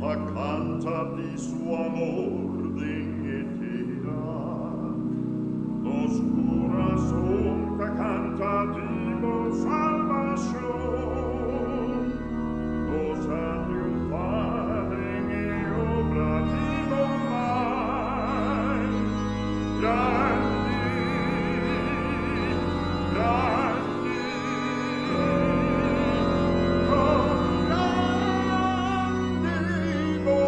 pa canta di su amor den e tera. Nos curason ta canta di bo salbacion, nos a triunfa den e obra di bo man. Grandi, grandi, con grandi bo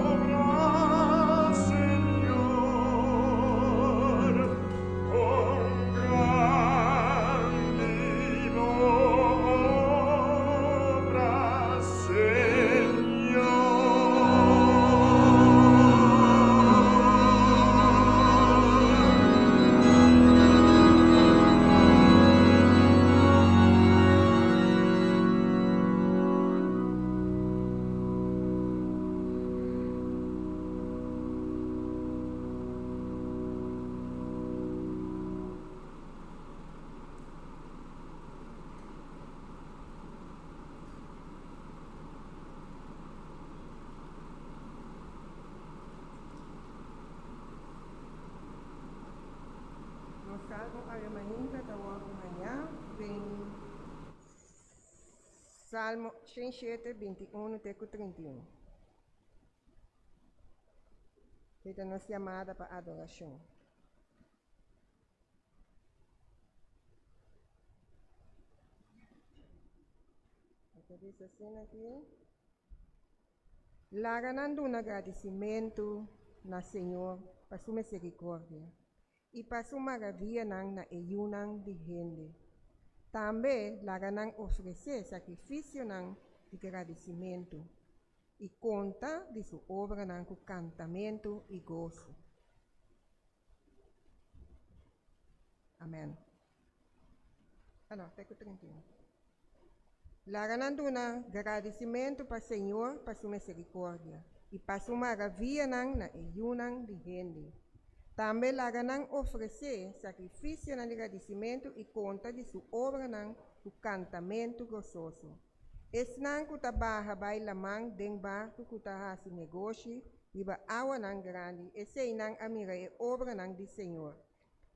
obra, Señor, con grandi bo obra, Señor. Nos salmo awe mainta ta wòrdu hañá den Salmo 107, 21 te ku 31. Esei ta nos yamada pa adorashon. E ta bisa asina aki. Laga nan duna gradisimentu na Señor pa su misericordia i pa su maravianan na e yunan di hende. Tambe laga nan ofresé sakrifisionan di gradisimentu i konta di su obranan ku kantamentu i goso. Amèn. Ah no, te ku 31. Laga nan duna gradisimentu pa Señor pa su misericordia i pa su maravianan na e yunan di hende. Tambe laga nan ofresé sakrifisionan di gradisimentu i konta di su obranan ku kantamentu gososo. Esnan ku ta baha bai laman den barku ku ta hasi negoshi riba awanan grandi, eseinan a mira e obranan di Señor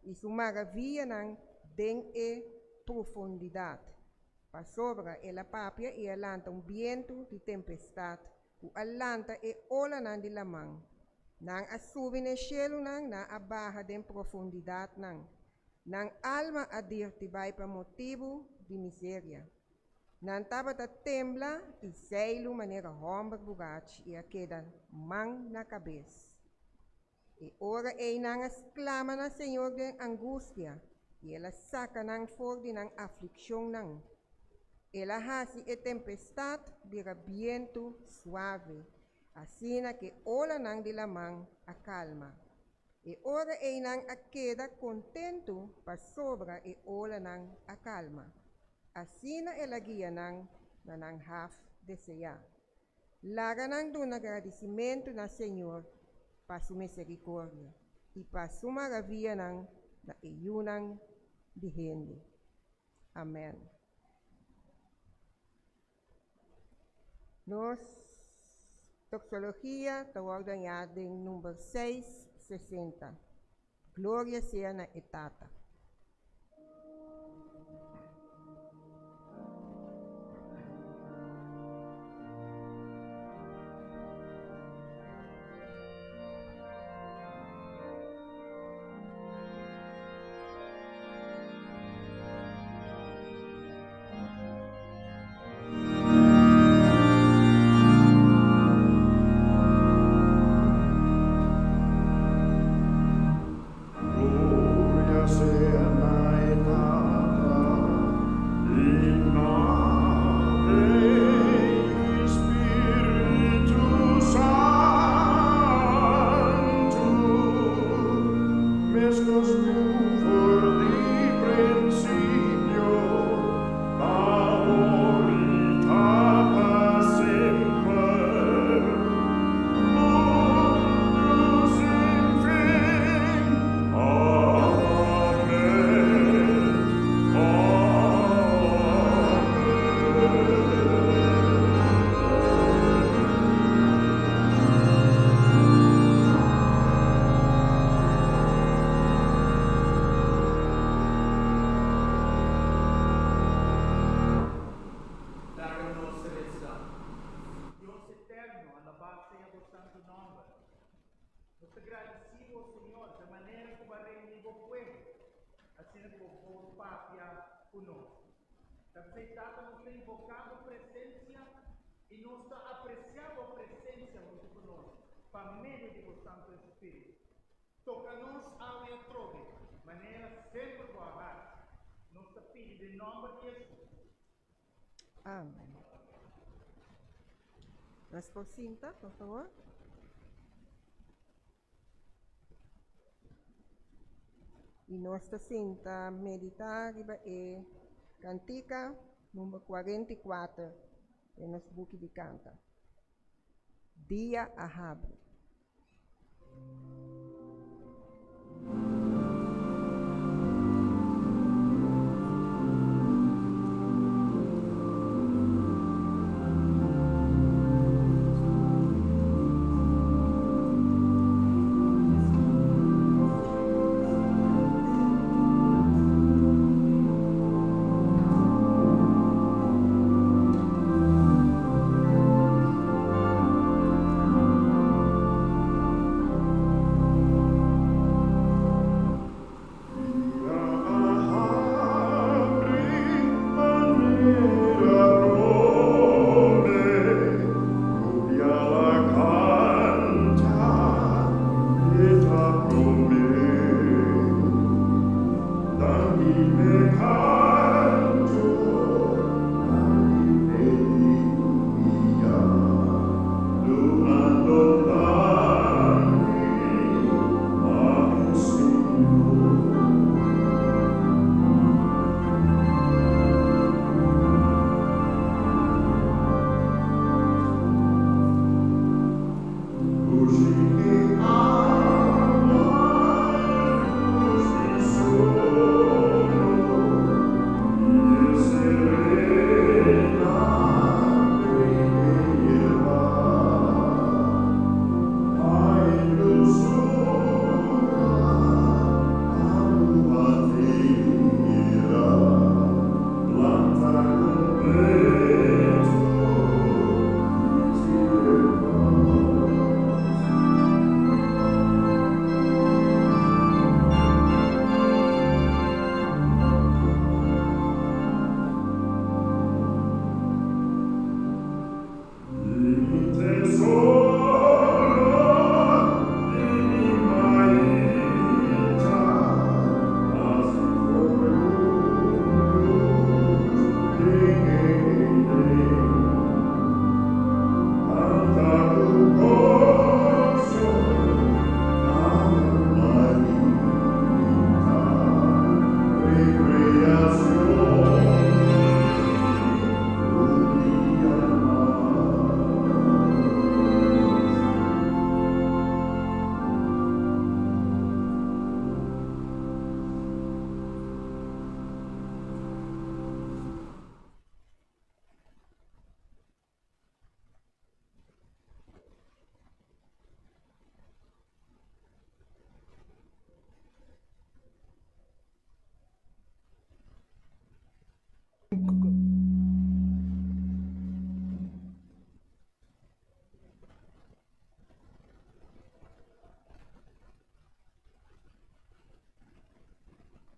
i su maravianan den e profundidat. Pasobra el a papia i a lanta un bientu di tempestat ku a lanta e olanan di laman. Nan a subi n'e shelunan, nan a baha den profundidatnan. Nan alma a dirti bai pa motibu di miseria. Nan tabata tembla i seilu manera hòmber burachi i a keda man na kabes. E ora ei nan a sklama na Señor den angustia, i El a saka nan for di nan aflikshonnan. El a hasi e tempestat bira bientu suave, asina ku e olanan di laman a kalma. E ora ei nan a keda kontentu pasobra e olanan a kalma. Asina El a guia nan na nan haf deseá. Laga nan duna gradisimentu na Señor pa su misericordia i pa su maravianan na e yunan di hende. Amen. Nos doxologia ta wòrdu hañá den number 660. Gloria sea na e Tata. Gloria sea. Santu nòmber. Nos ta gradisí Bo, Señor, dje manera ku Bo a reuní Bo pueblo, asina ku Bo por papia ku nos. Ta p'esei, Tata, nos ta invoká Bo presensia i nos ta apresiá Bo presensia huntu ku nos pa medio di Bo Santu Espíritu. Toka nos awe atrobe, manera semper Bo a hasi. Nos ta pidi den nòmber di Hesus. Amen. Nos por sinta, por favor. I nos ta sinta meditá riba e kantika number 44 den nos buki di kanta. Dia a habri.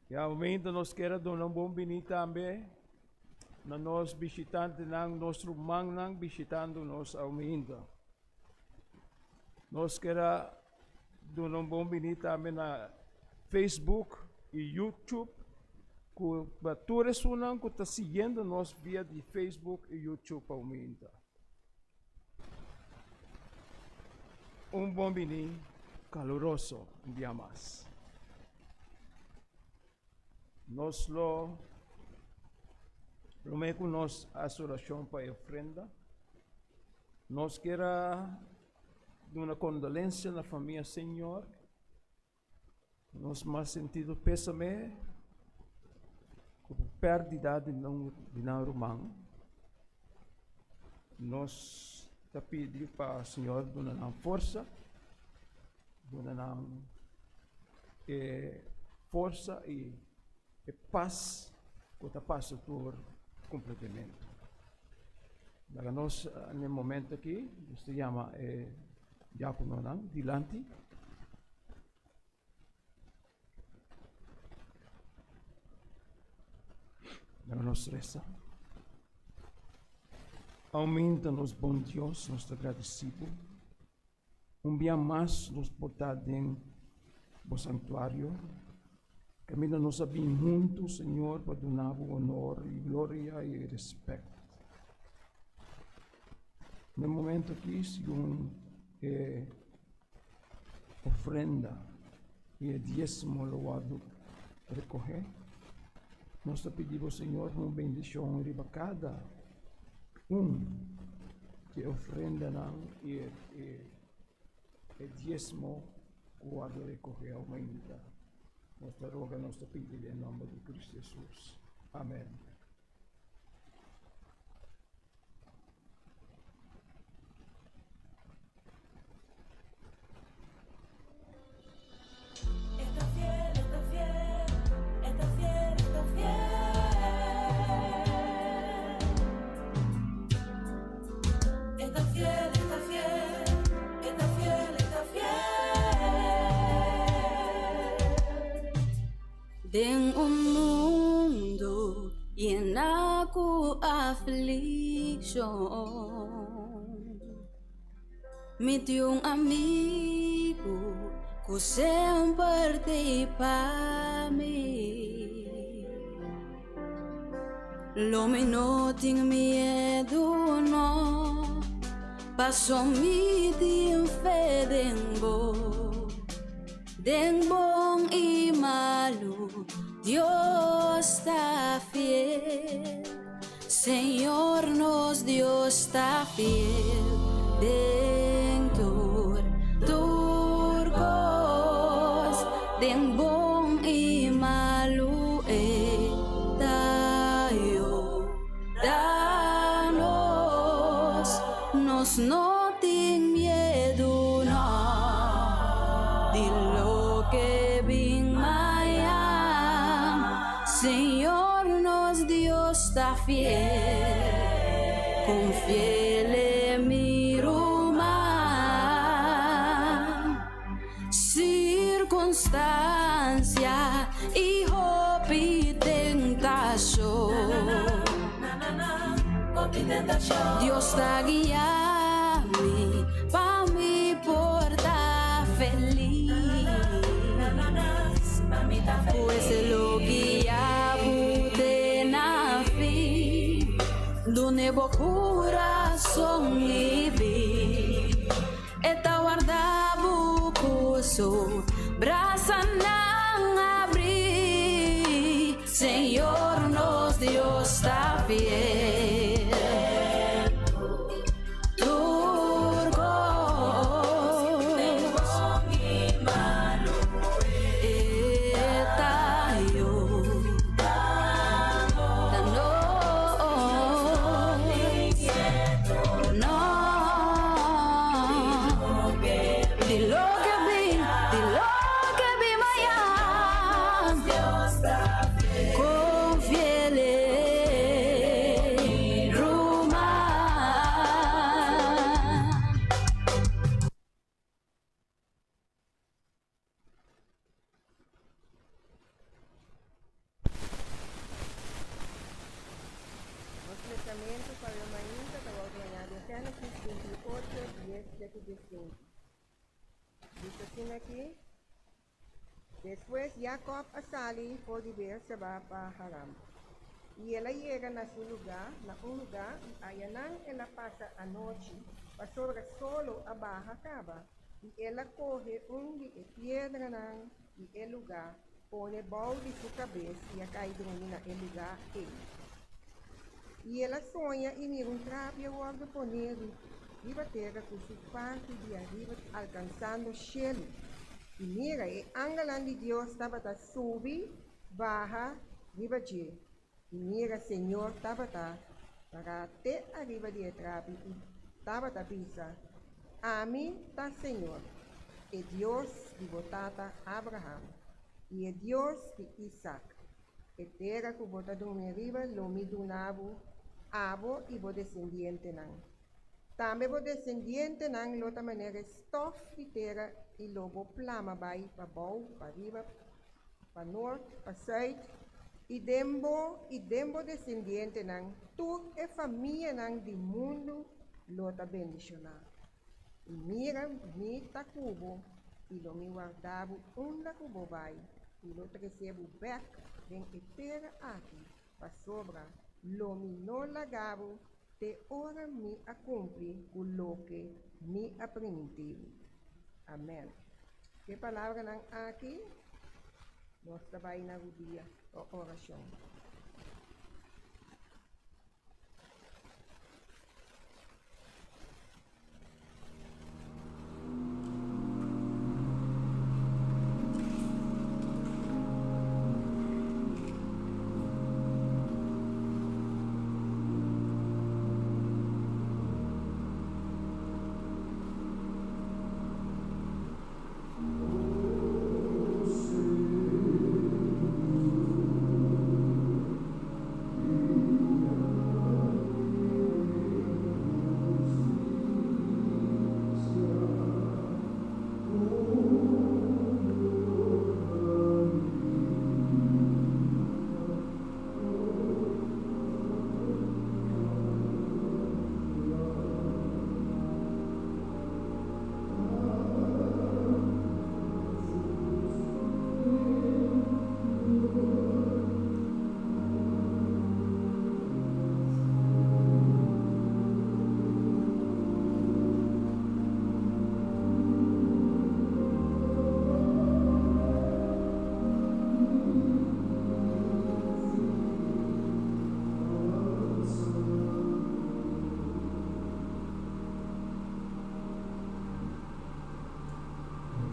Ya momento nos kier a duna un bon bini tambe na nos bishitantenan, nos rumannan bishitando nos aumento. Nos kier a duna un bon bini tambe na Facebook y YouTube ku pa tur esunnan ku ta siguiendo nos via di Facebook y YouTube aumento. Un bon bini kaluroso un bia mas. Nos lo promé ku nos hasi orashon pa e ofrenda, nos kier a duna kondolensia na famia Señor. Nos mas sentido pésame ku pèrdida di di nan ruman. Nos ta pidi pa Señor duna nan forsa, duna nan e forsa i e pas ku ta pasa tur kompletemente. Laga nos na e momento aki nos ta yama e. Diákononan dilanti. Laga nos resa. Aumenta nos bon Dios, nos ta gradisí bo. Un bia mas nos por ta den bo santuario. Kaminda nos a bin huntu, Señor, pa duna bo honor i gloria i respèt. Na e momento aki, segun e ofrenda i e diesmo lo wòrdu rekohé, nos ta pidi bo, Señor, un bendishon riba kada un di e ofrendanan i e diesmo ku wòrdu rekohé aumenta. Nos ta roga, nos ta pidi den nòmber di Kristu Hesus. Amèn. Den un mundu yená ku aflikshon, mi tin un amigu ku semper t'ei pa mi. Lo mi no tin miedu no, paso mi tin fe den bo. Den bon i malu, Dios ta fiel. Señor nos Dios ta fiel. Den tur, tur kos, den bon i malu e ta yuda nos. Nos no tin miedu no di loke bin mañan. Señor nos Dios ta fiel, confiele mi ruman. Circunstancia y hopi tentacion. Dios ta guia mi pa mi por ta feliz. Pues e lo guia bo te na fin. Dune bo curason y bin. E ta warda bo ku su brasanan abrí. Señor nos Dios ta fiel. Tur kos e ta yuda nos. No. Di loke bin, di loke bin mañan. Confiele, ruman. Nos lesamentu pa awe mainta ta wòrdu hañá den Génesis 28, 10 te ku 15. Bisa asina akí, Despues Jakòb a sali for di Beerseba pa Haran. I el a yega na su lugá, na un lugá, i ayanan el a pasa anochi, pasobra solo a baha kaba. I el a kohe un di e piedranan di e lugá, pone bou di su kabes i a kai drumi na e lugá ei. I el a soña i mira un trapia wòrdu poné riba tera ku su parti di ariba alkansando shelu. I mira, e angelnan di Dios tabata subi baha riba dje. I mira, Señor tabata pará te ariba di e trapi i tabata bisa, Ami ta Señor, e Dios di bo tata Abraham i e Dios di Isak. E tera ku bo ta drumi ariba lo mi duna bo, abo i bo desendientenan. Tambe bo desendientenan lo ta manera e stòf di tera i lo bo plama bai pabou, pariba, panort, pasùit, i den bo i den bo desendientenan tur e famianan di mundu lo ta bendishoná. I mira, mi ta ku bo, i lo mi warda bo unda ku bo bai, i lo trese bo bèk den e tera aki, pasobra lo mi no laga bo te ora mi a kumpli ku loke mi a primintí bo. Amèn. Ku e palabranan aki, nos ta bai na rudia pa orashon.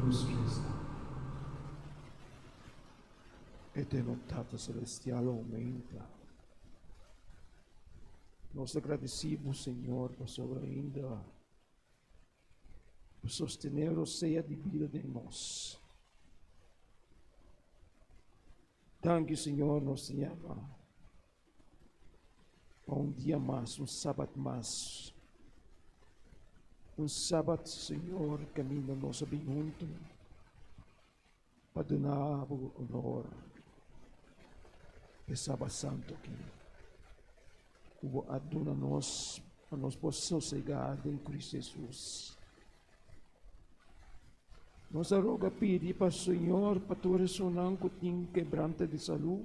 Nos resa. Eterno Tata Celestial, aumenta. Nos agradecimos, Señor, pasobra ainda sostener rosea di bida den nos. Danki, Señor, nos ta yama pa un dia mas, un sabat mas. Un sabat, Señor, kaminda nos a bin huntu pa duna bo honor e sabat santu aki ku bo a duna nos pa nos por sosegá den Cristo Jesus. Nos a roga pidi pa Señor pa tur esunnan ku tin kebrante di salú,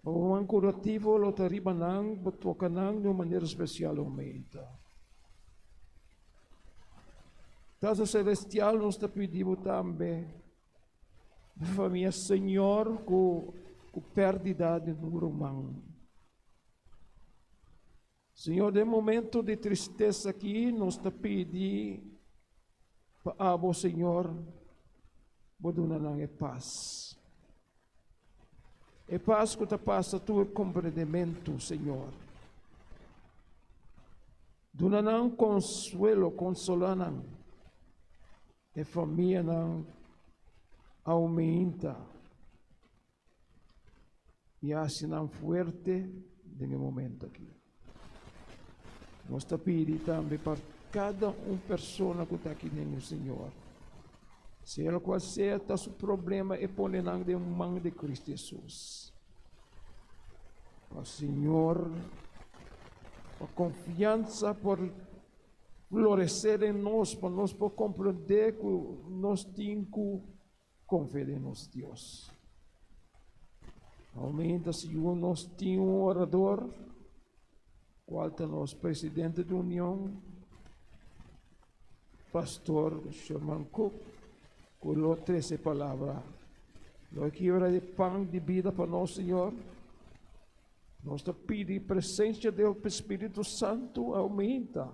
pa bo man kurativo lo ta riba nan, bo toka nan di un manera spesial aumenta. Tata Selestial, nos ta pidi bo tambe pa famia Señor ku ku pèrdida di un ruman. Señor, den momento di tristesa aki nos ta pidi pa abo, Señor, bo duna nan e pas. E pas ku ta pasa tur komprendementu, Señor. Duna nan konsuelo, konsolá nan. E famianan aumenta. I hasi nan fuerte den e momento aki. Nos ta pidi tambe pa kada un persona ku ta aki den e Señor. Sea lokual sea ta su problema, e pone nan den man di Cristo Jesus. Pa Señor, pa konfiansa por floresé den nos, pa nos por komprendé ku nos tin ku Konfia den nos Dios. Aumenta si nos tin un orador, kual ta nos presidente di union, Pastor Sherman Cook, ku lo trese palabra. Lo kibra e pan di bida pa nos, Señor. Nos ta pidi presencia di Spiritu Santu aumenta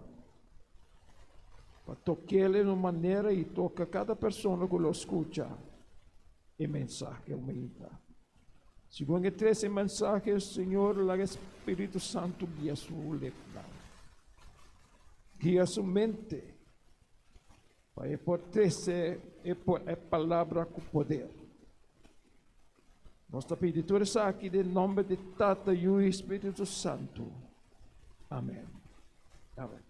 pa tok'el en un manera y toka kada persona ku lo skucha e mensahe aumenta. Segun e trese mensahe, Señor, laga e Spiritu Santu guia su lepnan, guia su mente, pa e por trese e palabra ku poder. Nos ta pidi tur esaki den nomber di Tata, Yu i Spiritu Santu. Amen. Amen.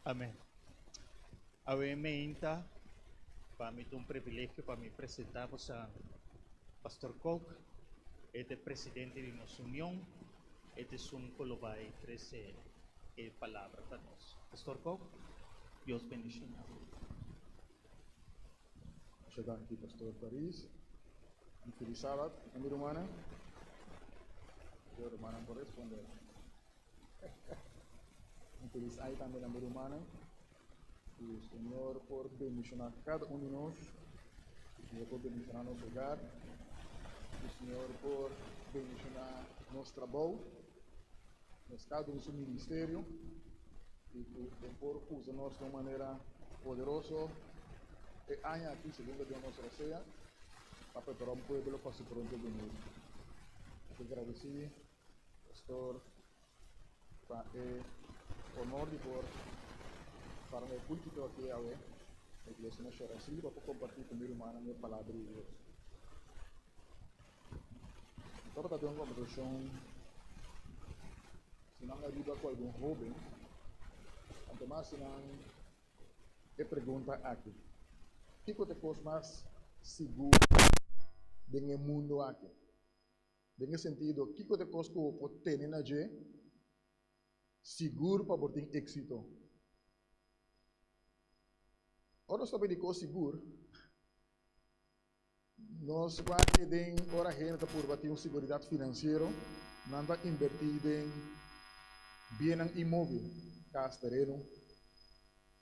Amen. Awe meinta, pa mi ta un privilegio pa mi presentá boso Pastor Kock, e ta presidente di nos union, e ta esun ku lo bai trese e palabra pa nos. Pastor Kock, Dios bendishoná bo. Masha danki Pastor Paris. Un feliz Sabat a mi rumannan. Yo rumannan por responder. Un feliz aña tambe na mi rumannan. Ku Señor por bendishoná kada un di nos. Ku Señor por bendishoná nos hogar. Ku Señor por bendishoná nos trabou, nos kada un su ministerio. I ku E por usa nos den un manera poderoso e aña aki, segun ku Dios nos rosea, pa prepará un pueblo pa su pronto venida. Mi ta gradisí Pastor pa e honor di por para na e púlpito aki awe na Iglesia na Shorasi pa por kompartí ku mi rumannan e Palabra di Dios. Mi tabata den un kombersashon siman ariba ku algun hóben, anto mas sinan e pregunta aki, Kiko ta e kos mas sigur den e mundu aki? Den e sentido, kiko ta e kos ku bo por tene na dje sigur pa bo tin éksito? Ora nos ta pidi kos sigur, nos wak den ora hende ta purba tin un siguridat finansiero, nan ta inbertí den biennan inmóvil, kas, tereno,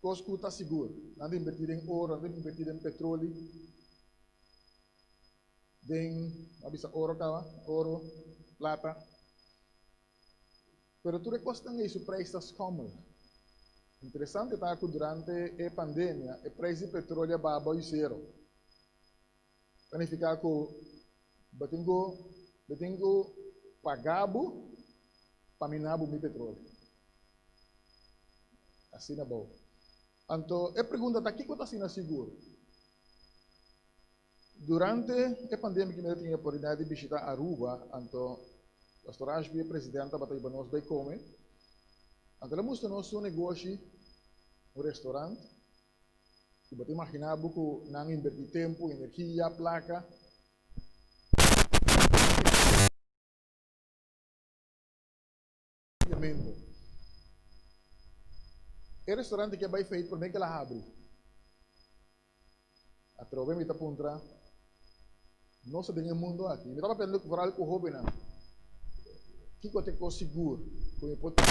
kos ku ta sigur. Nan ta inbertí den oro, nan ta inbertí den petroli. Den, a bisa oro caba, oro, plata. Pero tur e cosnan ey su prijs ta schommel. Interesante ta cu durante e pandemia e prijs di petroleo a baha bao cero. Ta nifica cu bo tin cu, bo tin cu paga bo pa mina bo mi petroleo. Asina bao. Anto e pregunta ta kico ta asina sigur? Durante e pandemia ki mi ta tin e oportunidad di bishita Aruba, anto Pastor Ashby e president tabata yuba nos bay come, anto el a mustra nos un negoshi, un restaurant, cu bo ta imagina bo cu nan inverti tempo, energia, placa. Papiamento. E restaurante ke bai feit prome ke el a habri. Atrobe mi ta puntra, nos ta den e mundo aki. Mi ta papia vooral ku hobennan. Kiko ta e kos sigur ku mi por tin?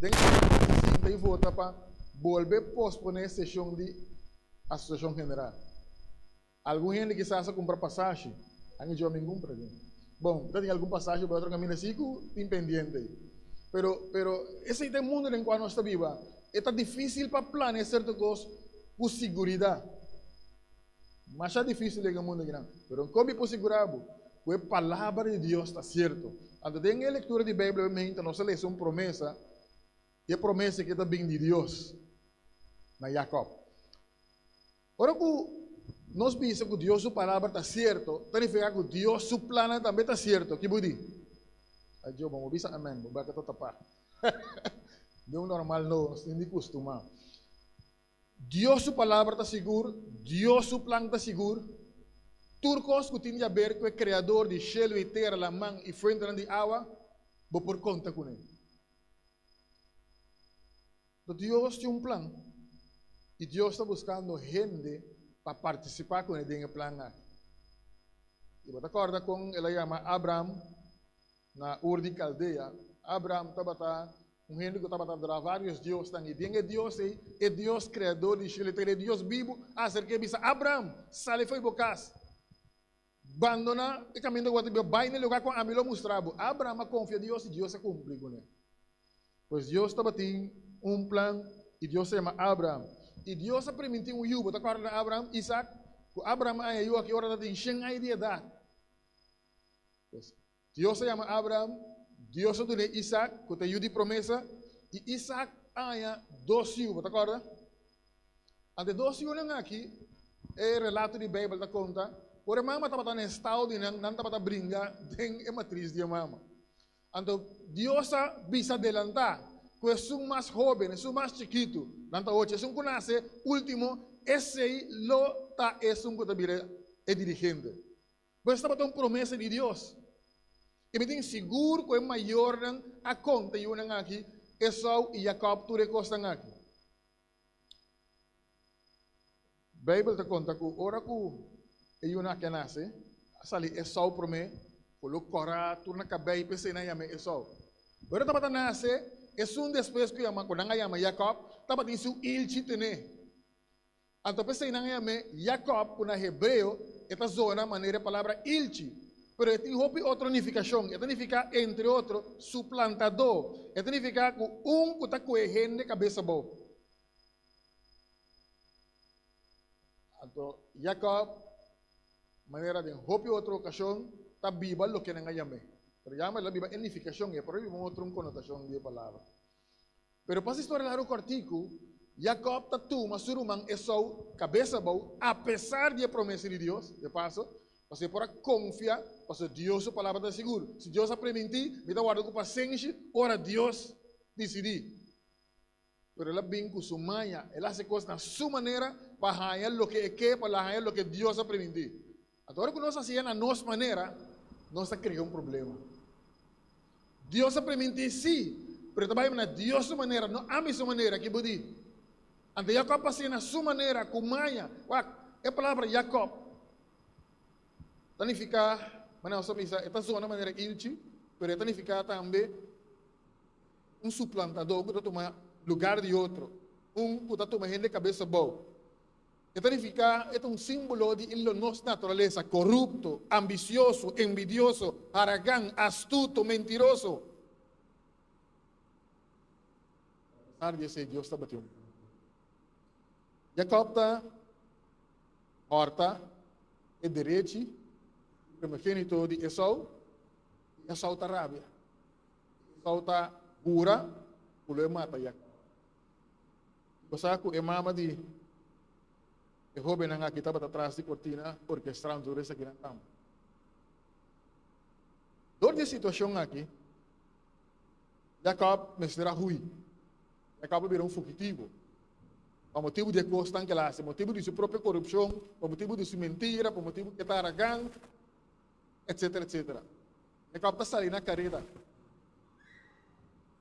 Den sinta i vota pa bolbe posponé seshon di Asosiashon General. Algun hende kisas a kumpra pasashi, ange djo mi kumpra den. Bon, ta tin algun pasashi pa otro kaminda si ku tin pendiente ei. Pero, pero esei ta e mundu den kua nos ta biba. E ta difísil pa plania sierto kos ku siguridat. Masha difísil den e mundu akinan. Pero kon mi por sigurá bo ku e Palabra di Dios ta sierto? Anto den e lektura di Beibel obviamente nos a lesa un promesa, i e promesa aki ta bin di Dios na Jakòb. Ora ku nos bisa ku Dios su Palabra ta sierto, ta nifiká ku Dios su plannan tambe ta sierto. Ki bo di? Ai Job, bo bisa amèn, bo bèka ta tapá. Den un normal no, nos tin di kustumá. Dios su palabra ta sigur, Dios su plan ta sigur. Tur kos ku tin di aber ku e Kreador di shelu i tera, laman i fuentenan di awa, bo por konta kuné. Pero Dios tin un plan, i Dios ta buskando hende pa partisipá kuné den e plan aki. I bo ta kòrda kon el a yama Abraham Na Ur di Kaldea, Abraham tabata un hende ku tabata adorá vários diosnan, i den e dios ei, e Dios Kreador di shelu i tera, e Dios bibu, a aserk'é i bisa, Abraham, sali fo'i bo kas, bandoná e kaminda ku bo ta biba, bai na e lugá ku ami lo mustra bo. Abraham a konfia Dios i Dios a kumpli kuné. Pues Dios tabatin un plan i Dios a yama Abraham. I Dios a primintí un yu, bo ta kòrda na Abraham, Isak, ku Abraham a haña yu aki ora tabatin shen aña di edat. Pues, Dios a yama Abraham, Dios a dun'é Isaac, ku ta e yu di promesa, i Isaac a haña dos yu, bo ta kòrda? Anto e dos yunan aki, e relato di Beibel ta konta, ora e mama tabata na e stao di nan, nan tabata bringa den e matris di e mama. Anto Dios a bisa adelantá ku esun mas hóben, esun mas chikitu, nan ta ochi, esun ku nase último, esei lo ta esun ku ta bira e dirigente. Pues tabata un promesa di Dios. I mi tin sigur ku e mayornan a konta e yunan aki, Esau i Jakòb, tur e kosnan aki. Beibel ta konta ku ora ku e yunan aki a nase, a sali Esau promé, ku lo kòrá tur na kabei, p'esei nan yam'é Esau. Ora tabata nase, esun despues ku yama, ku nan a yama Jakòb, tabatin su ilchi tené. Anto p'esei nan a yam'é Jakòb, ku na hebreo e ta zona manera e palabra ilchi, pero e tin hopi otro nifikashon. E ta nifiká, entre otro, suplantadó. E ta nifiká ku un ku ta kohe hende kabes abou. Anto Jakòb, manera den hopi otro okashon, ta biba loke nan a yam'é. Pero yama el a biba e nifikashon, e por a biba un otro un konotashon di e palabra. Pero pa si storia largu kòrtiku, Jakòb ta tuma su ruman Esou kabes abou, apesar di e promesa di Dios, de paso, pasobra e por a konfia, pasobra Dios su palabra ta sigur. Si Dios a primintí, mi ta warda ku pasenshi ora Dios disidí. Pero el a bin ku su maña, el a hasi kos na su manera pa haña loke e ke, pa haña loke Dios a primintí. Anto ora ku nos hasié na nos manera, nos ta krea un problema. Dios a primintí sí, pero e ta bai na Dios su manera, no ami su manera. Ki bo di? Anto Jakòb a hasié na su manera, ku maña. Wak, e palabra Jakòb ta nifiká, manera nos a bisa, e ta zona manera ilchi, pero e ta nifiká tambe un suplantadó, un ku ta tuma lugar di otro, un ku ta tuma hende kabes abou. E ta nifiká, e ta un símbolo di lo nos naturalesa korupto, ambisioso, envidioso, haragan, astuto, mentiroso. Apesar di esei, Dios tabatin un plan. Jakòb ta hòrta e derechi primogénito di Esou, i Esou ta rabia. Esou ta hura ku lo e mata Jakòb. Bo sa ku e mama di e hóbennan aki tabata tras di kortina orkestrando tur esakinan tambe. Dor di e situashon aki, Jakòb mester a hui. Jakòb a bira un fugitivo. Pa motibu di e kosnan ku el a hasi, pa motibu di su propio korupshon, pa motibu di su mentira, pa motibu ku e ta aragant, etsetera, etsetera. Jakòb ta sali na kareda.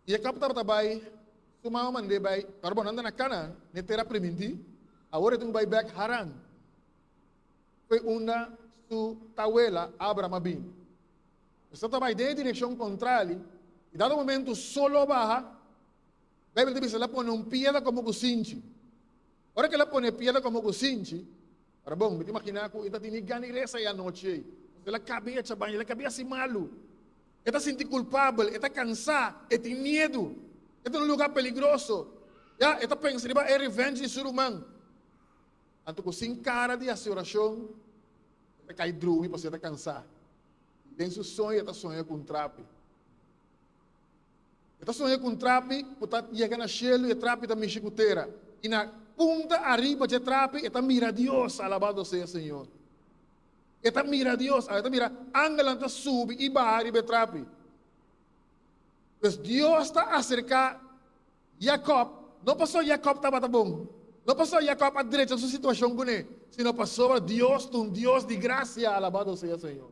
I Jakòb tabata bai, su mama mand'é bai, ora bo nan ta na Kanaan, n'e tera primintí, awor e tin ku bai bèk Haran, foi unda su tawela Abraham a bini. Esei ta bai den e direkshon kontrali, i dado momentu sol lo baha. Beibel ta bisa el a pone un piedra komo kusinchi. Ora ku el a pone e piedra komo kusinchi, ora bon, mi ta imaginá ku e ta tene gana di resa e anochi ei. El a kaba echa baña, el a kaba hasi malu. E ta sinti kulpabel, e ta kansá, e tin miedu. E ta na un lugá peligroso. Ya, e ta pensa riba e revenge di su ruman. Anto ku sin kara di hasi orashon, e ta kai drumi pasobra e ta kansá. Den su soño e ta soña ku un trapi. E ta soña ku un trapi ku ta yega na shelu i e trapi ta mishi ku tera. I na punta ariba dje trapi e ta mira Dios, alabado sea Señor. E ta mira Dios, e ta mira angelnan ta subi i baha riba e trapi. Pues Dios ta aserká Jakòb, no pasobra Jakòb tabata bon, no pasobra Jakòb a drecha su situashon kuné, sino pasobra Dios ta un Dios di grasia, alabado sea Señor.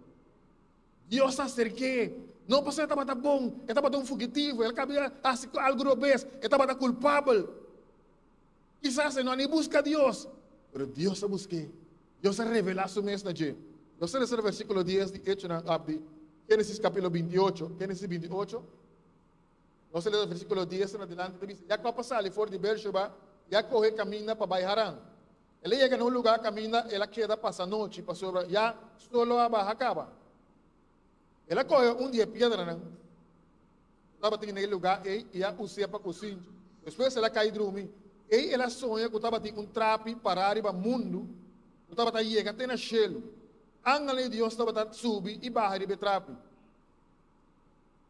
Dios a aserk'é, no pasobra e tabata bon, e tabata un fugitivo, el a kabia hasi algu robes, e tabata kulpabel. Kisas e no a ni buska Dios, pero Dios a busk'é. Dios a revelá su mes na dje. Nos ta lesa na versíkulo dies di Echonan, òf di Génesis kapítulo bintiocho, Génesis bintiocho. Nos ta lesa versíkulo dies en adelante, ta bisa, Jakòb a sali for di Beersheba i a kohe kaminda pa bai Haran. El a yega na un lugá kaminda el a keda pasa nochi, pasobra ya solo a baha kaba. El a kohe un di e piedranan ku tabatin na e lugá ei i a us'é pa kusinchi. Despues el a kai drumi. Ei el a soña ku tabatin un trapi pará riba mundu ku tabata yega te na shelu. Angelnan di Dios tabata subi i baha riba e trapi.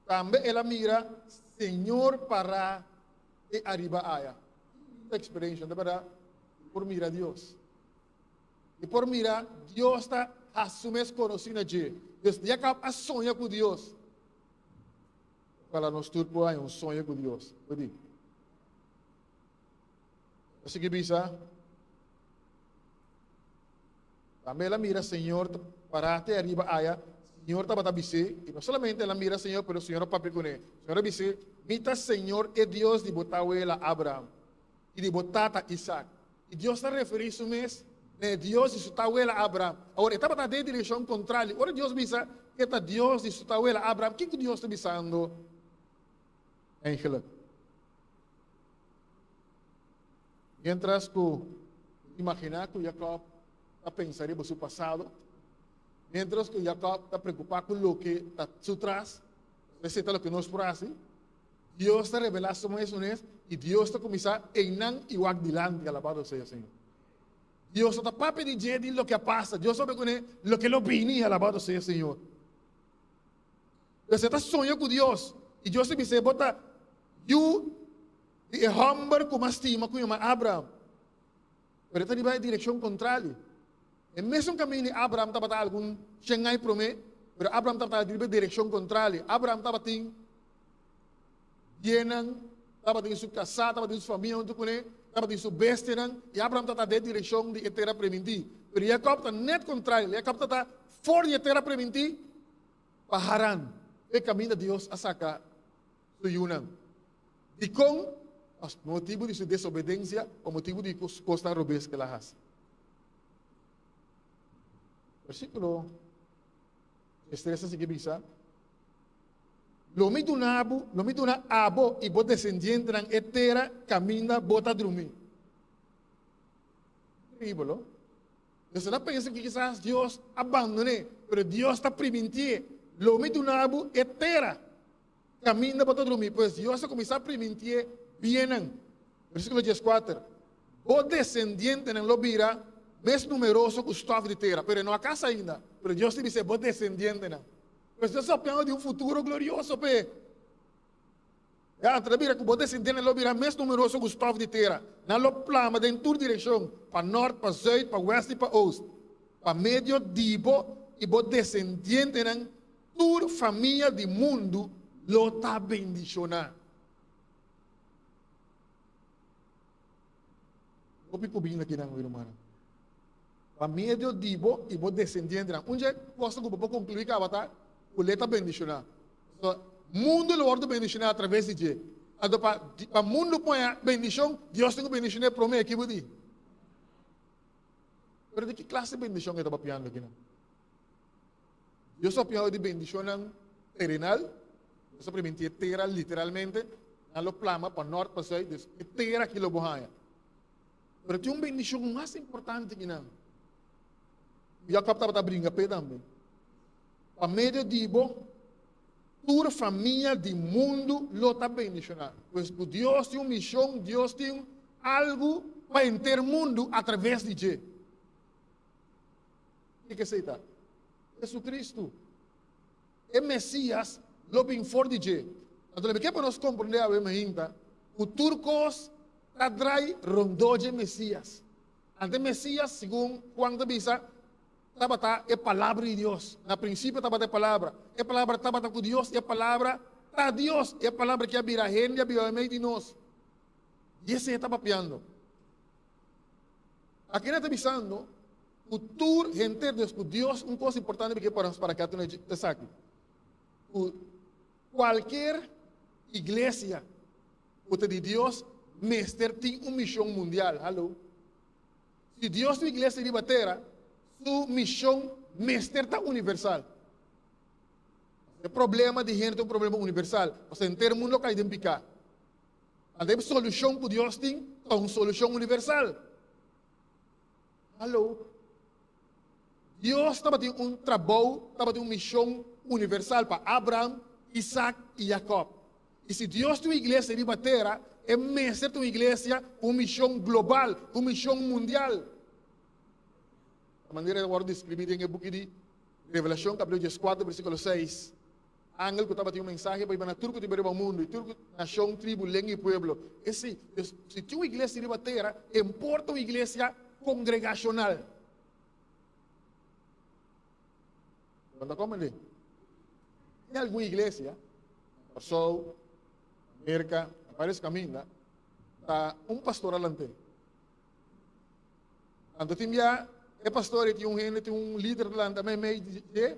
Tambe el a mira Señor pará te ariba aya. Ki experiencia, no ta berdad? Di por mira Dios. Di por mira Dios ta haci su mes conoci na dje. Dus Jacob a soña cu Dios. Ojalá nos tur por haña un soño cu Dios. Por di. Ta sigui bisa. Tambe el a mira Señor pará te ariba aya. Señor tabata bis'é, i no solamente el a mira Señor, pero Señor a papia kuné. Señor a bis'é, Mi ta Señor e Dios di bo tawela Abraham i di bo tata Isaac. I Dios ta referí su mes na e Dios di su tawela Abraham. Awor, e tabata den direkshon kontrario. Ora Dios bisa ku e ta Dios di su tawela Abraham, kiko Dios ta bisando eigenlijk? Miéntras ku imaginá ku Jakòb ta pensa riba su pasado, miéntras ku Jakòb ta preokupá ku loke ta su tras, esei ta loke nos por hasi, Dios ta revelá su mes unes i Dios ta kuminsá einan i wak dilanti, alabado sea Señor. Dios no ta papia di dje di loke a pasa, Dios ta papia kuné loke lo bini, alabado sea Señor. Pues e ta soña ku Dios i Dios ta bis'é, Bo ta yu di e hòmber ku mas stima ku yama Abraham. Pero e ta riba e direkshon kontrali. E mesun kaminda di Abraham tabata algun shen aña promé, pero Abraham tabata riba e direkshon kontrali. Abraham tabatin biennan, tabatin su kasá, tabatin su famia huntu kuné, tabatin su bestianan, i Abraham tabata den direkshon di e tera primintí. Pero Jakòb ta nèt kontrali. Jakòb tabata for di e tera primintí pa Haran, e kaminda Dios a saka su yunan. Dikon? Pa motibu di su desobedensia, pa motibu di kosnan robes ku el a hasi. Versíkulo diestres ta sigui bisa, Lo mi duna bo, lo mi duna abo i bo desendientenan e tera kaminda bo ta drumí. Increíbel, no? Nos ta pensa ku kisas Dios a bandon'é, pero Dios ta primintié, Lo mi duna bo e tera kaminda bo ta drumí. Pues Dios a kuminsá primintié biennan. Versíkulo dieskuater, Bo desendientenan lo bira mes numeroso ku stòf di tera. Pero e no a kasa ainda, pero Dios ta bis'é, Bo desendientenan. Pues Dios ta papiando di un futuro glorioso p'e. Ya, anto ta bira ku bo desendientenan lo bira mes numeroso ku stòf di tera. Nan lo plama den tur direkshon, pa nòrt, pa zùit, pa wèst i pa ost. Pa medio di bo i bo desendientenan tur famia di mundu lo ta bendishoná. Hopi ku bini akinan, mi rumannan. Pa medio di bo i bo desendientenan. Un dje kos ku bo por konkluí kaba ta ku lei ta bendishoná. Pasobra mundu lo wòrdu bendishoná atraves di dje. Anto pa pa mundu poña bendishon, Dios tin ku bendishoná e promé. Ki bo di? Pero di ki klase bendishon e ta papiando akinan? Dios ta papiando di bendishonnan terenal, Dios ta primintí e tera literalmente. Nan lo plama pa nort, pa zuid, dus e tera aki lo bo haña. Pero tin un bendishon mas importante ki nan. Jacob tabata bringa p'e tambe. Pa medio di bo, tur famia di mundu lo ta bendishoná. Pues ku Dios tin un mishon, Dios tin algu pa henter mundu atraves di dje. Kiko esei ta? Jesucristo. E Mesias lo bin for di dje. Anto lo mi ke pa nos komprendé awe mainta ku tur kos ta drai rondó dje Mesias. Anto e Mesias, segun Juan ta bisa, tabata e Palabra di Dios. Na prinsipio tabata e Palabra. E Palabra tabata ku Dios i e Palabra ta Dios. E Palabra ke a bira hende a biba meimei di nos. Di esei e ta papiando. Aki nan ta bisando ku tur henter Dios, ku Dios un kos importante mi ke para nos para ke atende esaki. Ku kualkier iglesia ku ta di Dios mester tin un mishon mundial. Hallo. Si Dios tin un iglesia riba tera, su mishon mester ta universal. E problema di hende ta un problema universal, pasobra henter mundo a kai den piká. Anto e solushon ku Dios tin ta un solushon universal. Hallo. Dios tabatin un trabou, tabatin un mishon universal pa Abraham, Isaac i Jacob. I si Dios tin un iglesia riba tera, e mester ta un iglesia ku un mishon global, ku un mishon mundial. Ta manera e ta wòrdu deskribí den e buki di Revelashon kapitulo dieskuater versíkulo seis. Angel ku tabatin un mensahe pa hiba na tur ku tin riba mundu, i tur ku nashon, tribu, lenga i pueblo. Esei, dus, si tin un iglesia riba tera, e por ta un iglesia kongregashonal. Bo ta komprendé? Tin algun iglesia, na Kòrsou, na Merka, na vários kaminda, ta un pastor alant'é. Anto tin bia e pastor ei tin un hende, tin un lider delante meimei di dje,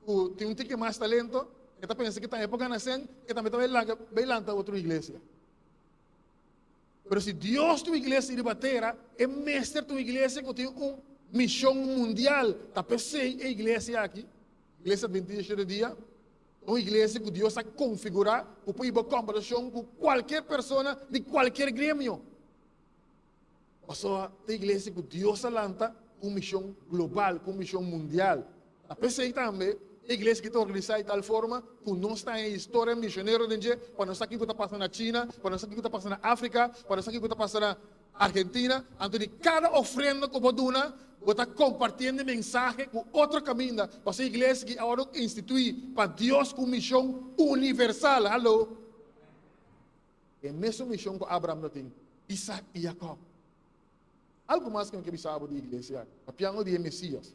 ku tin un tiki mas talento, e ta pensa ku tambe por gana sèn, e tambe ta bai laga bai lanta otro iglesia. Pero si Dios tin un iglesia riba tera, e mester ta un iglesia ku tin un mishon mundial. Ta p'esei e iglesia aki, Iglesia Adventista Shete Dia, ta un iglesia ku Dios a konfigurá ku por hiba komparashon ku kualkier persona di kualkier gremio. Pasobra ta iglesia ku Dios a lanta ku un mishon global, ku un mishon mundial. Ta p'esei tambe e iglesia aki ta organisá di tal forma ku nos ta haña historia mishonero den dje pa nos sa kiko ta pasa na China, pa nos sa kiko ta pasa na Afrika, pa nos sa kiko ta pasa na Argentina. Anto di kada ofrenda ku bo duna, bo ta kompartiendo e mensahe ku otro kaminda. Pasobra e iglesia aki a wòrdu instituí pa Dios ku un mishon universal. Hallo! E mesun mishon ku Abraham lo tin, Isaac i Jacob. Algu mas ku mi ke bisa abo di iglesia aki, papiando di e Mesias.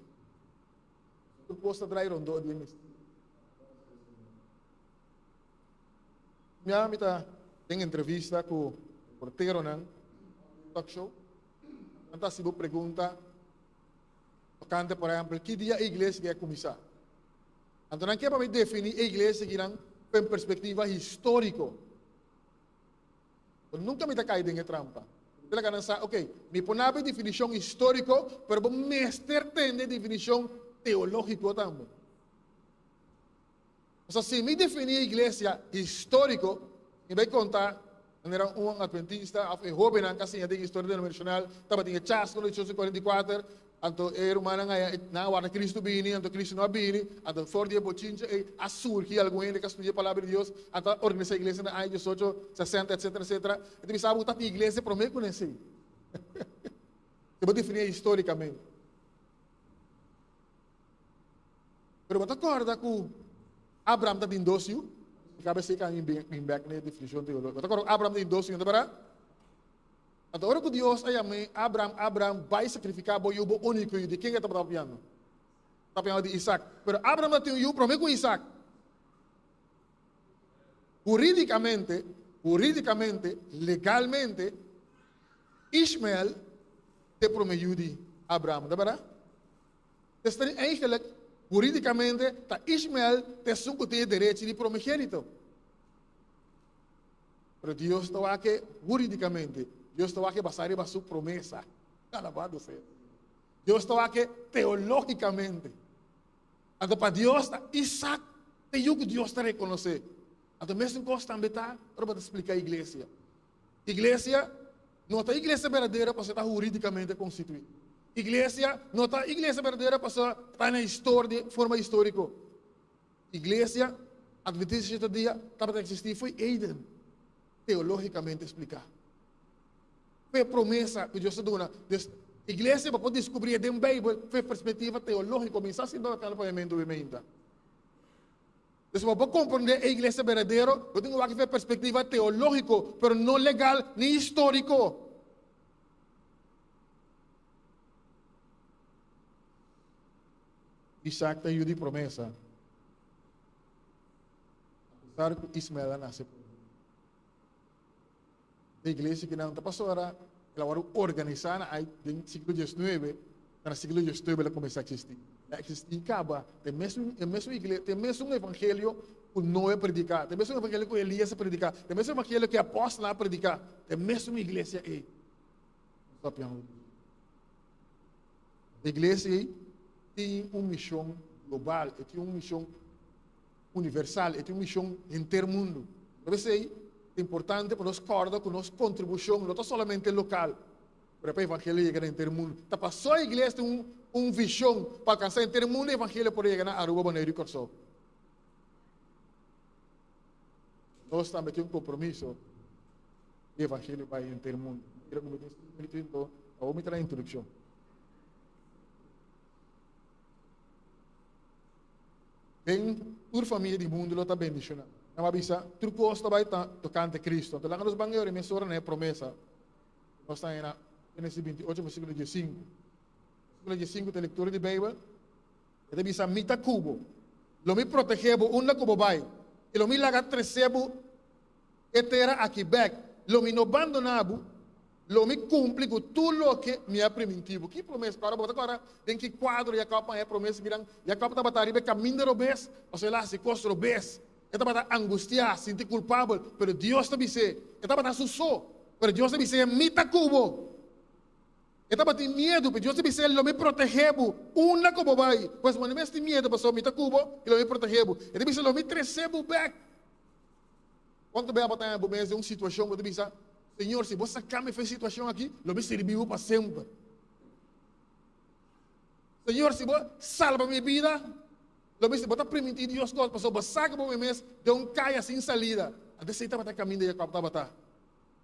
Tur kos ta drai rondó di e Mesias. Mi ta den entrevista ku reporteronan talk show. Nan ta hasi bo pregunta tokante, por ehèmpel, ki dia e iglesia ke a kuminsá. Anto nan ke pa mi definí e iglesia akinan fen perspektiva históriko. Pero nunka mi ta kai den e trampa. Mi ta laga nan sa, ok, mi por nabia e definishon históriko, pero bo mester tende e definishon teológiko tambe. Pasobra si mi definí e iglesia históriko, mi bai konta manera un adventista òf e hóbennan ku a siña den historia denominashonal tabatin e chasco na 1844, anto e rumannan aya nan a warda Cristo bini, anto Cristo no a bini, anto for di e bochincha ei a surgi algun hende ku a studia e palabra di Dios, anto a organisá iglesia na aña 1860 etcetera etcetera. E ta bisa bo ku tabatin iglesia promé ku nesei. Si bo definí histórikamente. Pero bo ta kòrda ku Abraham ta tin dos yu? Mi kabe esei ka bin bèk na e definishon teológiko. Bo ta kòrda ku Abraham tin dos yu, no ta bèrdat? Anto ora ku Dios a yam'é, Abraham, Abraham, bai sakrifiká bo yu, bo úniko yu. Di ken e tabata papiando? Ta papiando di Isak. Pero Abraham ta tin un yu promé ku Isak. Hurídikamente, hurídikamente, legalmente, Ishmael ta e promé yu di Abraham, no ta bèrdat? Esei eigenlijk, hurídikamente, ta Ishmael ta esun ku tin e derechi di promogénito. Pero Dios ta wak e hurídikamente. Dios ta wak e basá riba su promesa. Alabado sea Señor. Dios ta wak e teológikamente. Anto pa Dios ta Isaac ta e yu ku Dios ta rekonosé. Anto mesun kos tambe ta ora bo ta splika iglesia. Iglesia no ta iglesia berdadero pasobra ta huridikamente konstituí. Iglesia no ta iglesia berdadero pasobra ta na historia di forma historiko. Iglesia Adventista Shete Dia tabata eksistí fo'i Eden, teológikamente spliká. Fo'i e promesa ku Dios a duna. Dus, iglesia bo por diskubrí den Beibel fo'i perspektiva teológiko. Mi sa si bo ta pone mente meinta. Dus pa bo komprondé e iglesia berdadero, bo tin ku wak for e perspektiva teológiko, pero no legal ni históriko. Isaac ta yu di promesa, apesar ku Ismael a nase promé. E iglesia kinan ta pasó ora el a wòrdu organisá na ai den siglo diesnuebe, ta na siglo diesnuebe el a kuminsá eksistí. El a eksistí kaba, ta e mesun e mesun igle ta e mesun evangelio ku Noe a prediká, ta e mesun evangelio ku Elias a prediká, ta e mesun evangelio ku e apòstelnan a prediká, ta e mesun iglesia ei. Nos ta papiando di E iglesia ei tin un mishon global, e tin un mishon universal, e tin un mishon henter mundu. Por esei ta importante pa nos kòrda ku nos kontribushon no ta solamente lokal, pero pa evangelio yega na henter mundu. Ta pasó e iglesia tin un un vishon pa alkansá henter mundu, evangelio por yega na Aruba, Boneiru i Kòrsou. Nos tambe tin un kompromiso di evangelio bai henter mundu. Mira ku mi tin sinku minuto anto awor mi ta na introdukshon. Den tur famia di mundu lo ta bendishoná. Nan a bisa, tur kos ta bai ta tokante Kristu. Anto laga nos ban yora mesora na e promesa. Nos ta na Génesis 28 versíkulo 15. Versíkulo 15 ta lektura di Beibel. E ta bisa, Mi ta ku bo. Lo mi protegé bo unda ku bo bai, i lo mi laga tresé bo e tera aki bèk. Lo mi no bandoná bo, lo mi kumpli ku tur loke mi a primintí bo. Ki promesa? Ora bo ta kòrda den ki kuadro Jakòb a haña e promesa miran? Jakòb tabata riba e kaminda robes, pasobra el a hasi kos robes. E tabata angustiá, sinti kulpabel, pero Dios ta bis'é, e tabata su so, pero Dios ta bis'é, Mi ta ku bo. E tabatin miedu, pero Dios ta bis'é, Lo mi protegé bo unda ku bo bai. Pues bo no mester tin miedu, pasobra mi ta ku bo i lo mi protegé bo. E ta bisa, Lo mi tresé bo bèk. Kuantu bia bo ta haña bo mes den un situashon ku bo ta bisa, Señor, si bo saka mi for e situashon aki, lo mi sirbi bo pa semper. Señor, si bo salba mi bida, lo mi Bo ta primintí Dios kos, pasobra bo saka bo mes den un kaya sin salida. Anto esei tabata e kaminda Jakòb tabata.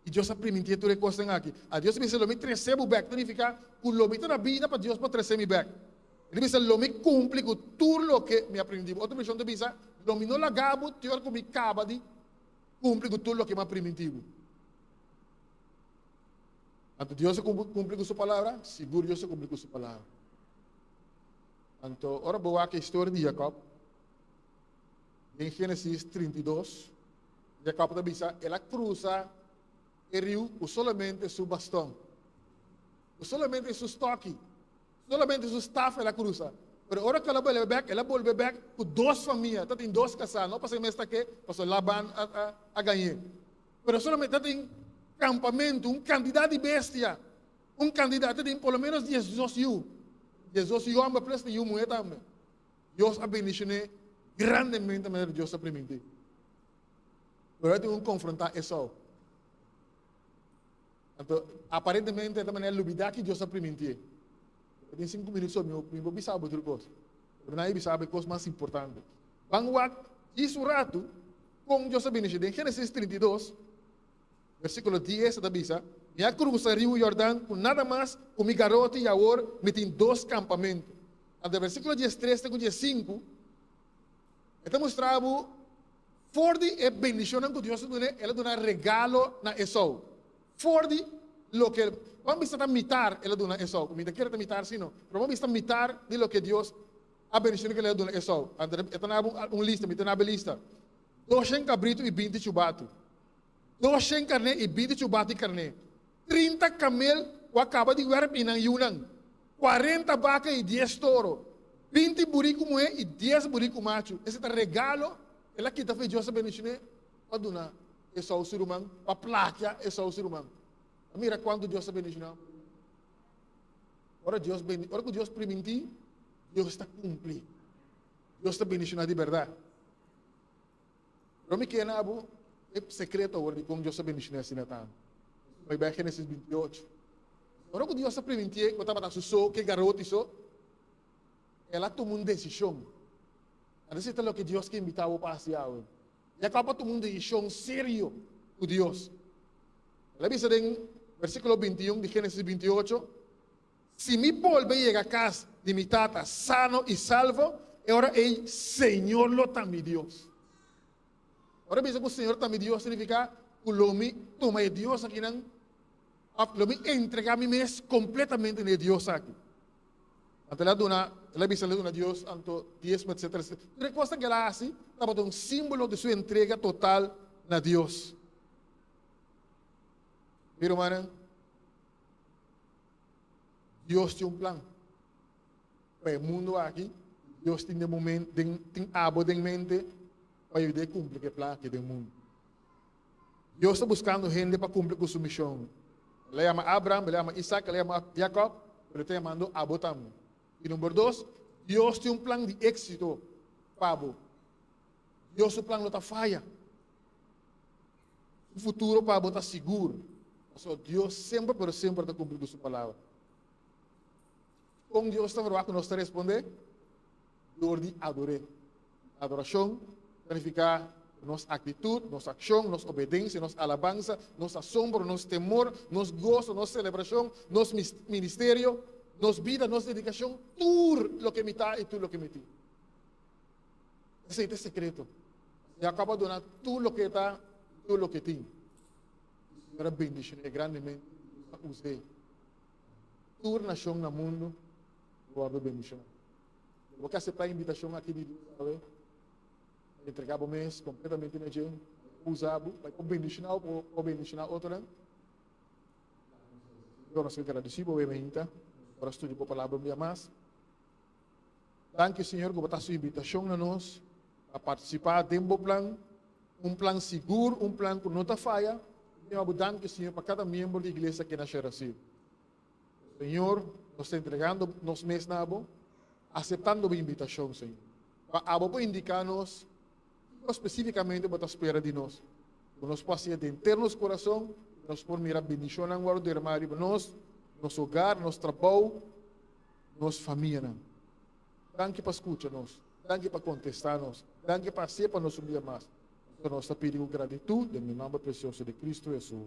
I Dios a primintí tur e kosnan aki. A Dios a bisa, Lo mi trese bo bèk. Ta nifiká ku lo mi ta na bida pa Dios por trese mi bèk. E ta bisa, Lo mi kumpli ku tur loke mi a primintí bo. Otro vershon ta bisa, Lo mi no laga bo te ora ku mi kaba di kumpli ku tur loke mi a primintí bo. Anto Dios a kumpli ku su palabra? Sigur Dios a kumpli ku su palabra. Anto ora bo wak e historia di Jakòb, den Génesis 32, Jacob ta bisa, El a cruza e riu cu solamente su baston, cu solamente su stoki, solamente su staf el a cruza. Pero ora cu el a bolbe bek, el a bolbe bek cu dos famia, ta tin dos casá, no pasobra e mes ta ke, pasobra Laban a, a, a gañ'é. Pero solamente ta tin campamento, un cantidad di bestia, un cantidad, ta tin por lo menos 12 yu, 12 yu homber plus tin yu muher tambe. Dios a bendicion'é grandemente manera Dios a primintí. Pero el tin un konfrontá Esau. Anto, aparentemente, ta manera lubidá ki Dios a primintié. Mi tin sinku minüt so, mi mi por bisa bo tur kos. Pero nan a bisa bo e kos mas importante. Ban wak djis un ratu kon Dios a bendishoné. Den Génesis 32, versíkulo 10 e ta bisa, Mi a krusa riu Yordan ku nada mas ku mi garoti i awor mi tin dos kampamentu. Anto versíkulo 13 te ku 15, E ta mustra bo for di e bendishonnan ku Dios a dun'é, el a duna regalo na Esou. For di loke, ban bisa ta mitar el a duna Esou, ku mi ta kere ta mitar si no, pero ban bisa ta mitar di loke Dios a bendishon'é ku el a duna Esou. Anto e ta na bo un lista, mi ta na bo e lista, Doshen kabritu i binti chubatu, doshen karné i binti chubatu i karné, 30 kamel ku a kaba di wèrp i nan yunan, 40 baka i dies toro, 20 buriku muhé i dies buriku machu. Esei ta regalo el a kita for di Dios a bendishoné pa duna Esau su ruman, pa plakia Esau su ruman. A mira kuantu Dios a bendishoná. Ora Dios bendi, ora ku Dios primintí, Dios ta kumpli. Dios ta bendishoná di bèrdat. Pero mi ke na bo e sekreto awor di kon Dios a bendishoné asina tantu. Bai bai Génesis 28. Ora ku Dios a primintié ku tabata su so, ke garoti so, el a tuma un desishon. Anto esei ta loke Dios ke invitá bo pa hasi awe. Jakòb a tuma un desishon serio ku Dios. El a bisa den versíkulo 21 di Génesis 28, Si mi bolbe yega kas di mi tata sano i salvo, e ora ei Señor lo ta mi Dios. Ora bisa ku Señor ta mi Dios signifiká ku lo mi tuma e Dios akinan òf lo mi entregá mi mes kompletamente na e Dios aki. Anto el a duna, el a bisa el a duna Dios anto diesmo etcétera etcétera. Tur e kosnan ku el a hasi tabata un símbolo di su entrega total na Dios. Mi rumannan, Dios tin un plan pa e mundu aki. Dios tin den momento, den, tin abo den mente pa yud'é kumpli ku e plan aki den mundu. Dios ta buskando hende pa kumpli ku su mishon. El a yama Abraham, el a yama Isaac, el a yama Jacob, pero e ta yamando abo tambe. I number dos, Dios tin un plan di éksito pa bo. Dios su plan no ta faya. Su futuro pa bo ta sigur. Pasobra Dios semper pero semper ta kumpli ku su palabra. Kon Dios ta verwagt ku nos ta respondé? Dor di ador'é. Adorashon ta nifiká nos aktitut, nos akshon, nos obedensia, nos alabansa, nos asombro, nos temor, nos goso, nos selebrashon, nos ministerio, nos bida, nos dedikashon, tur loke mi ta i tur loke mi tin. Esei ta e sekreto. Jacob a duna tur loke e ta i tur loke e tin. I Señor a bendishoné grandemente i Dios a us'é. Tur nashon na mundu lo wòrdu bendishoná. Lo bo ke aseptá e invitashon aki di Dios awe? Pa entregá bo mes kompletamente na dje, pa e usa bo, pa e por bendishoná bo, pa bo por bendishoná otronan? Señor, nos ke gradisí bo, Wemeinta, por a studia bo palabra un bia mas. Danki Señor ku bo ta hasi invitashon na nos pa partisipá den bo plan, un plan sigur, un plan ku no ta faya. Mi ta bo danki Señor pa kada miembro di iglesia aki na Sherasil. Señor, nos ta entregando nos mes na bo, aseptando bo invitashon Señor, pa abo por indiká nos kiko spesífikamente bo ta spera di nos, ku nos por hasié den henter nos kurason, ku nos por mira bendishonnan wòrdu dermá riba nos, nos hogar, nos trabou. nos famianan. Danki pa skucha nos. Danki pa kontestá nos. Danki pa hasié pa nos un bia mas. Pasobra nos ta pidi ku gratitut den e nòmber presioso di Kristu Hesus.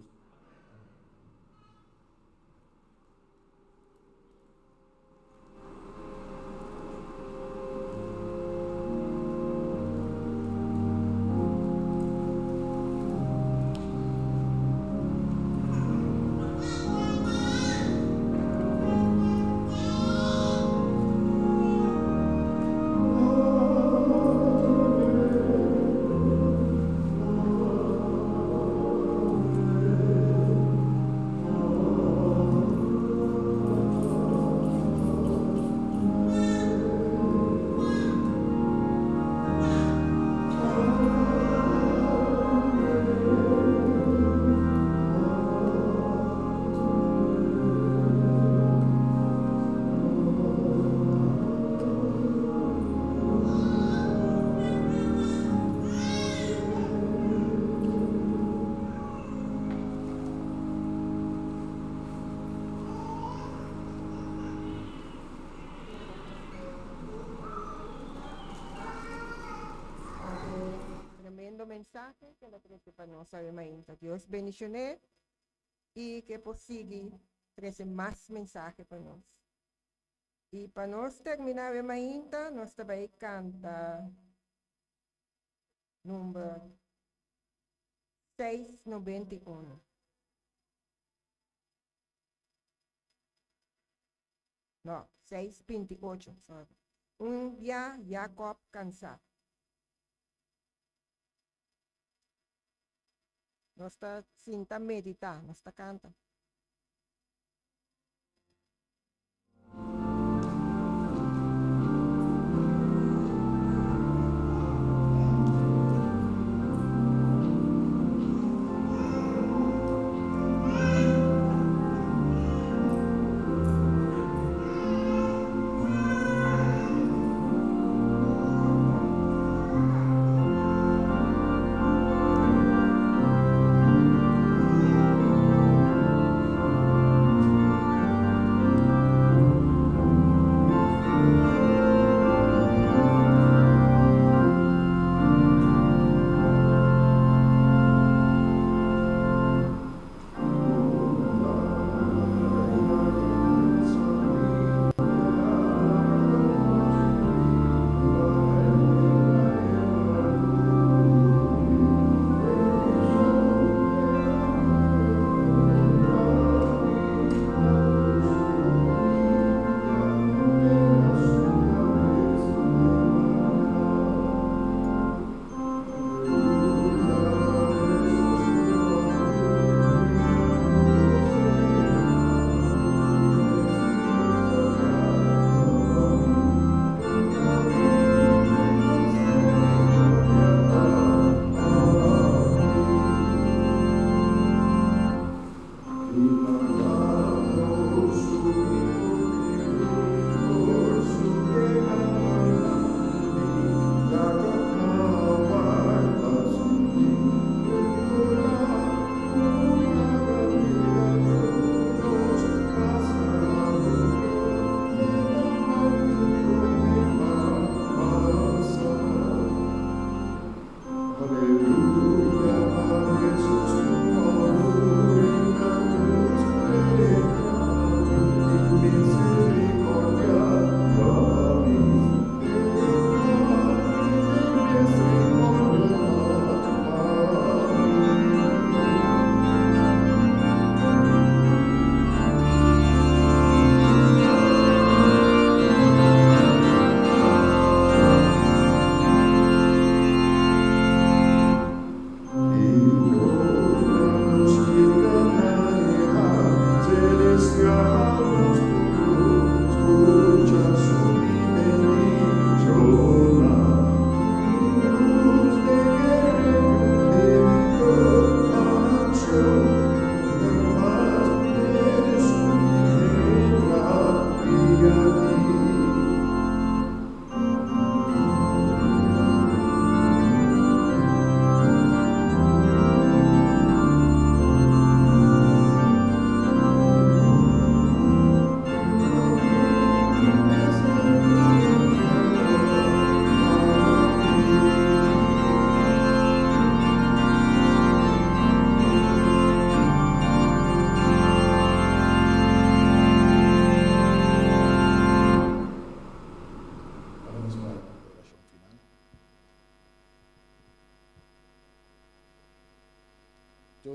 Tremendo mensahe ke el a trese pa nos awe mainta. Dios bendishoné i ke por sigui trese mas mensahe pa nos. I pa nos terminá awe mainta nos ta bai kanta number 691. No, 628, sorry. Un dia Jacob cansá. Nos ta sinta meditá, nos ta canta.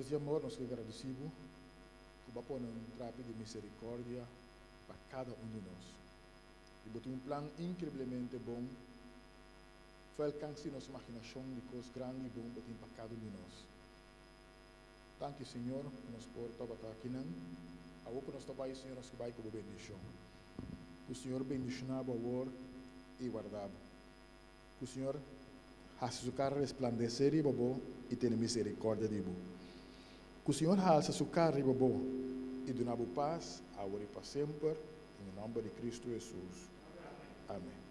Dios di amor, nos ke gradisí Bo ku Bo a pone un trapi di miserikòrdia pa kada un di nos. I Bo tin un plan inkreiblemente bon, for alkanse di nos imaginashon di kos grandi i bon Bo tin pa kada un di nos. Danki, Señor, ku nos por tabata akinan. Awor ku nos ta bai, Señor, nos ke bai ku Bo bendishon. Ku Señor bendishoná bo awor i warda bo. Ku Señor hasi su kara resplandesé riba bo i tene miserikòrdia di bo. Ku Señor halsa su kara riba bo i duna bo pas, awor i pa semper, den e nòmber di Kristu Hesus. Amèn.